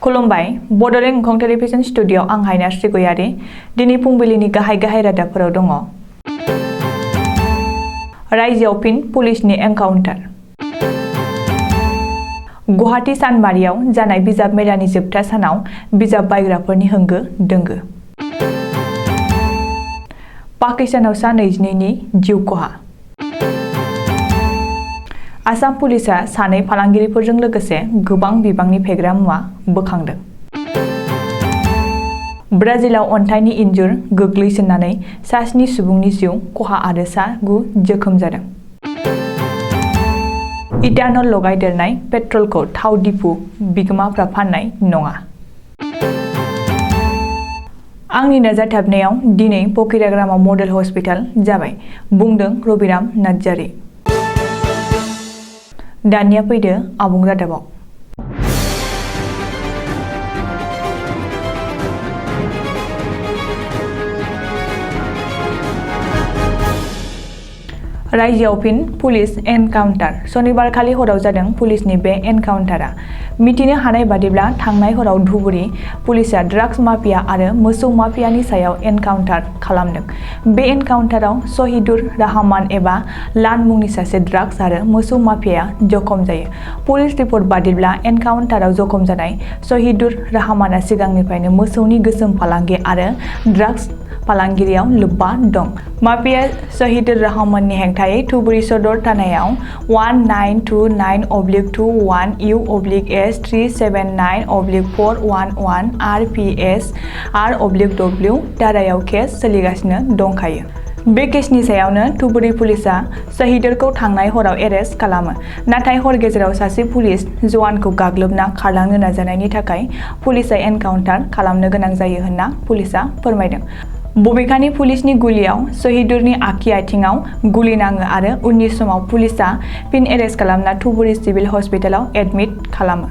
खुलुमबाय Bodoland एंखं television studio आं हायना श्रीगयारि दिनै फुंबिलिनि गाहाय रादाबफोराव दङ। रायजोआव फिन पुलिसनि एनकाउन्टार। गुवाहाटी सानमारियाव जानाय बिजाब मेलानि जोबथा सानाव बिजाब बायग्राफोरनि होंगो दोंगो। पाकिस्तानाव सा 22नि जिउ खहा। आसाम पुलिसा सानै फालांगिरिफोरजों लोगोसे गोबां बिबांनि फेग्रा मुवा बोखांदों। ब्राजिलाव अन्थाइनि इन्जुर गोग्लैसोनानै सा 7 सुबुंनि जिउ खहा आरो सा 9 जोखोम जादों। इथानल लगायदेरनाय पेट्रलखौ थाव डिपु बिगोमाफ्रा फाननाय नङा। आंनि नाजाथाबनायाव दिनै फकिराग्रामाव मडेल हस्पिटाल जाबाय, बुंदों रबिराम नार्जारी। दानिया फैदो आबुं रादाबाव। रायजोआव फिन पुलिस एनकाउन्टार। सनिबारखालि हराव जादों पुलिसनि बे एनकाउन्टारा। मिथिनो हानाय बादिब्ला थांनाय हराव धुबुरी पुलिसा ड्राग्स माफिया आरो मोसौ माफियानि सायाव एनकाउन्टार खालामदों। बे एनकाउन्टाराव शहीदुर रहमान एबा लान मुंनि सासे ड्राग्स आरो मोसौ माफियाया जखम जायो। पुलिस रिपर्ट बादिब्ला एनकाउन्टाराव जखम जानाय शहीदुर रहमाना सिगांनिफ्रायनो मोसौनि गोसोम फालांगि आरो ड्राग्स फालांगिरियाव लोब्बा दं। माफिया शहीदुर रहमाननि हेंथायै धुबुरी सदर थानायाव 1929/21U/S 379/411 RPS/R/W धारायाव केस सोलिगासिनो दंखायो। बे केसनि सायावनो धुबुरी पुलिसा शहीदुरखौ थांनाय हराव एरेस्ट खालामो। नाथाय हर गेजेराव सासे पुलिस जवानखौ गाग्लोबना खारलांनो नाजानायनि थाखाय पुलिसा एनकाउन्टार खालामनो गोनां जायो होनना पुलिसा फोरमायदों। बबेखानि पुलिसनि गुलियाव शहीदुरनि आखि आथिङाव गुलि नाङो आरो उननि समाव पुलिसा फिन एरेस्ट खालामना धुबुरी सिभिल हस्पिटालाव एडमिट खालामो।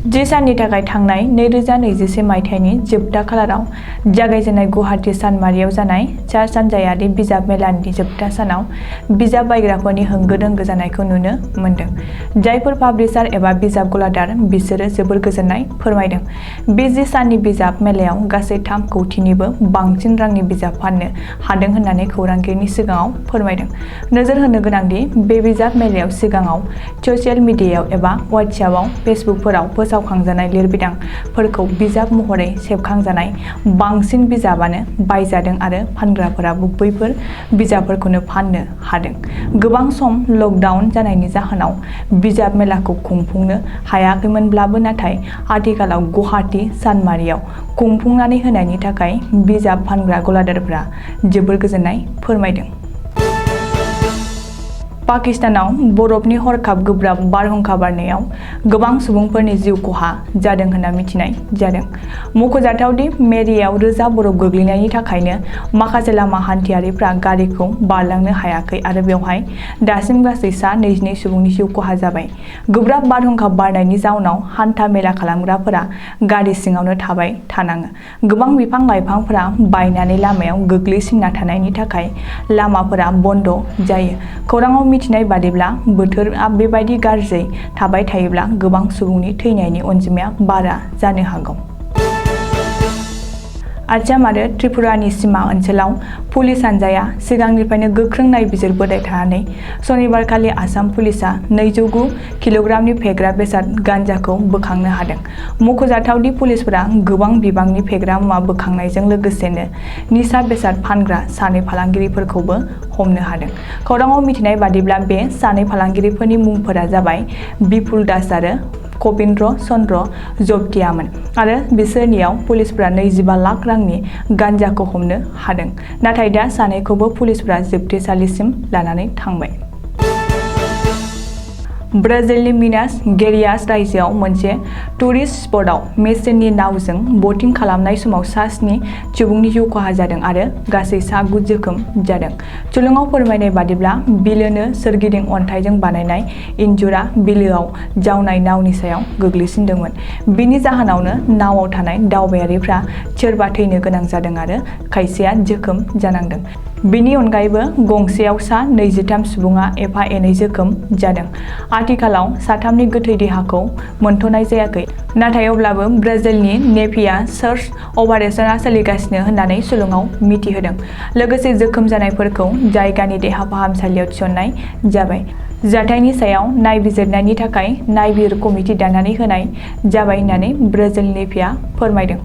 10 साननि थाखाय थांनाय 2021 मायथाइनि जोबथा खालाराव जागायजेननाय गुवाहाटी सानमारियाव जानाय सा सानजायारि बिजाब मेलानि जोबथा सानाव बिजाब बायग्राफोरनि होंगो दोंगो जानायखौ नुनो मोन्दों। जायफोर पाब्लिशार एबा बिजाब गलादार बिसोरो जोबोर गोजोननाय फोरमायदों। बे 10 साननि बिजाब मेलायाव गासै 3 कौटिनिबो बांसिन रांनि बिजाब फाननो हादों होननानै खौरांगिरिनि सिगाङाव फोरमायदों। नोजोर होनो गोनांदि बे बिजाब मेलायाव सिगाङाव ससियेल मिडियायाव एबा वाट्सएपआव फेसबुकफोराव फोसावखांजानाय लिरबिदांफोरखौ बिजाब महरै सेबखांजानाय बांसिन बिजाबानो बायजादों आरो फानग्राफोराबो बैफोर बिजाबफोरखौनो फाननो हादों। गोबां सम लकडाउन जानायनि जाहोनाव बिजाब मेलाखौ खुंफुंनो हायाखैमोनब्लाबो नाथाय आथिखालाव गुवाहाटी सानमारियाव खुंफुंनानै होनायनि थाखाय बिजाब फानग्रा गलादारफोरा जोबोर गोजोननाय फोरमायदों। पाकिस्तानाव बरफनि हरखाब गोब्राब बारहुंखा बारनायाव गोबां सुबुंफोरनि जिउ खहा जादों होनना मिथिनाय जादों। मख'जाथावदि मेरियाव रोजा बरफ गोग्लैनायनि थाखायनो माखासे लामा हान्थियारिफ्रा गारिखौ बारलांनो हायाखै आरो बेवहाय दासिम गासै सा 22 सुबुंनि जिउ खहा जाबाय। गोब्राब बारहुंखा बारनायनि जाउनाव हान्था मेला खालामग्राफोरा गारि सिङावनो थाबाय थानाङो। गोबां बिफां लाइफांफोरा बायनानै लामायाव गोग्लैसिनना थानायनि थाखाय लामाफोरा बन्द जायो। खौराङाव मिथिनाय बादिब्ला बोथोरा बेबायदि गाज्रि थाबाय थायोब्ला गोबां सुबुंनि थैनायनि अनजिमाया बारा जानो हागौ। आसाम आरो त्रिपुरानि सिमा ओनसोलाव पुलिस हानजाया सिगांनिफ्रायनो गोख्रों नायबिजिरबोबाय थानानै सनिबारखालि आसाम पुलिसा 209 किल'ग्रामनि फेग्रा बेसाद गान्जाखौ बोखांनो हादों। मख'जाथावदि पुलिसफोरा गोबां बिबांनि फेग्रा मुवा बोखांनायजों लोगोसेनो निसा बेसाद फानग्रा सानै फालांगिरिफोरखौबो हमनो हादों। खौराङाव मिथिनाय बादिब्ला बे सानै फालांगिरिफोरनि मुंफोरा जाबाय बिपुल दास आरो कबिन्द्र चन्द्र जब्तियामोन आरो बिसोरनियाव पुलिसफोरा 25 लाख रांनि गान्जाखौ हमनो हादों। नाथाय दा सानैखौबो पुलिसफोरा जोबथेसालिसिम लानानै थांबाय। ब्राजिलनि मिनास गेरियास रायजोआव मोनसे टुरिस्ट स्पटआव मेसिननि नावजों बटिं खालामनाय समाव सा 7 सुबुंनि जिउ खहा जादों आरो गासै सा 9 जोखोम जादों। सुलुङाव फोरमायनाय बादिब्ला बिलोनो सोरगिदिं अन्थाइजों बानायनाय इन्जुरा बिलोआव जावनाय नावनि सायाव गोग्लैसिनदोंमोन। बिनि जाहोनावनो नावआव थानाय दावबायारिफ्रा सोरबा थैनो गोनां जादों आरो खायसेया जोखोम जानांदों। बेनि अनगायैबो गंसेयाव सा 23 सुबुङा एफा एनै जोखोम जादों। आथिखालाव साथामनि गोथै देहाखौ मोनथ'नाय जायाखै। नाथाय अब्लाबो ब्राजिलनि नेभिआ सार्च अपारेशनआ सोलिगासिनो होननानै सुलुङाव मिथिहोदों। लोगोसे जोखोम जानायफोरखौ जायगानि देहा फाहामसालियाव थिसननाय जाबाय। जाथायनि सायाव नायबिजिरनायनि थाखाय नायबिजिर कमिटि दानानै होनाय जाबाय होननानै ब्राजिल नेभिआ फोरमायदों।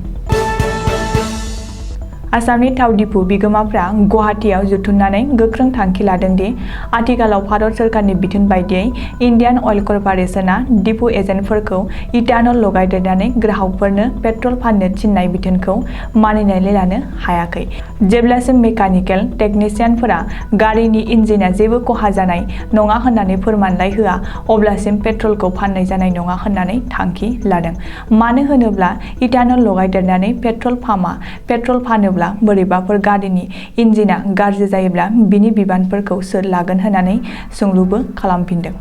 आसामनि थाव दिपु बिगोमाफ्रा गुवाहाटीआव जथुमनानै गोख्रों थांखि लादों दि आथिखालाव भारत सोरखारनि बिथोन बायदियै इन्डियान अइल कर्परेसनआ दिपु एजेन्टफोरखौ इथानल लगायदेरनानै ग्राहकफोरनो पेट्रल फाननो थिननाय बिथोनखौ मानिनानै लानो हायाखै। जेब्लासिम मेकानिकेल टेकनिशियानफोरा गारिनि इन्जिनआ जेबो खहा जानाय नङा होननानै फोरमानलाइ होआ अब्लासिम पेट्रलखौ फाननाय जानाय नङा होननानै थांखि लादों। मानो होनोब्ला इथानल लगायदेरनानै पेट्रल पाम्पआ पेट्रल फानोब्ला बोरैबाफोर गारिनि इन्जिनआ गाज्रि जायोब्ला बिनि बिबानफोरखौ सोर लागोन होननानै सोंलुबो खालामफिनदों।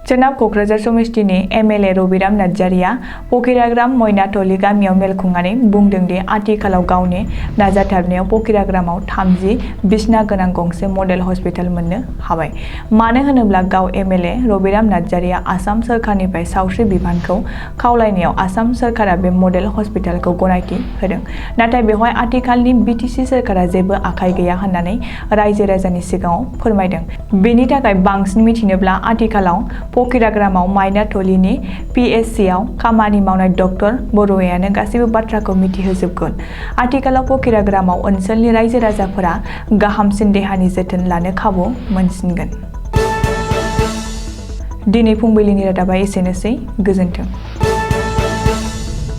सोनाब क'क्राझार समिस्थिनि एमएलए रबिराम नार्जारिया फकिराग्राम मयनाथलि गामियाव मेल खुंनानै बुंदों दि आथिखालाव गावनि नाजाथाबनायाव फकिराग्रामाव 30 बिसना गोनां गंसे मडेल हस्पिटाल मोननो हाबाय। मानो होनोब्ला गाव एमएलए रबिराम नार्जारिया आसाम सोरखारनिफ्राय सावस्रि बिफानखौ खावलायनायाव आसाम सोरखारा बे मडेल हस्पिटालखौ गनायथि होदों। नाथाय बेवहाय आथिखालनि बिटिसि सोरखारा जेबो आखाइ गैया होननानै रायजो राजानि सिगाङाव फोरमायदों। बेनि थाखाय बांसिन मिथिनोब्ला आथिखालाव फकिराग्रामाव मायनाथलिनि पिएचसिआव खामानि मावनाय डक्टर बर'आनो गासैबो बाथ्राखौ मिथिहोजोबगोन। आथिखालाव फकिराग्रामाव ओनसोलनि रायजो राजाफोरा गाहामसिन देहानि जोथोन लानो खाबु मोनसिनगोन। दिनै फुंबिलिनि रादाबा एसेनोसै। गोजोन्थों।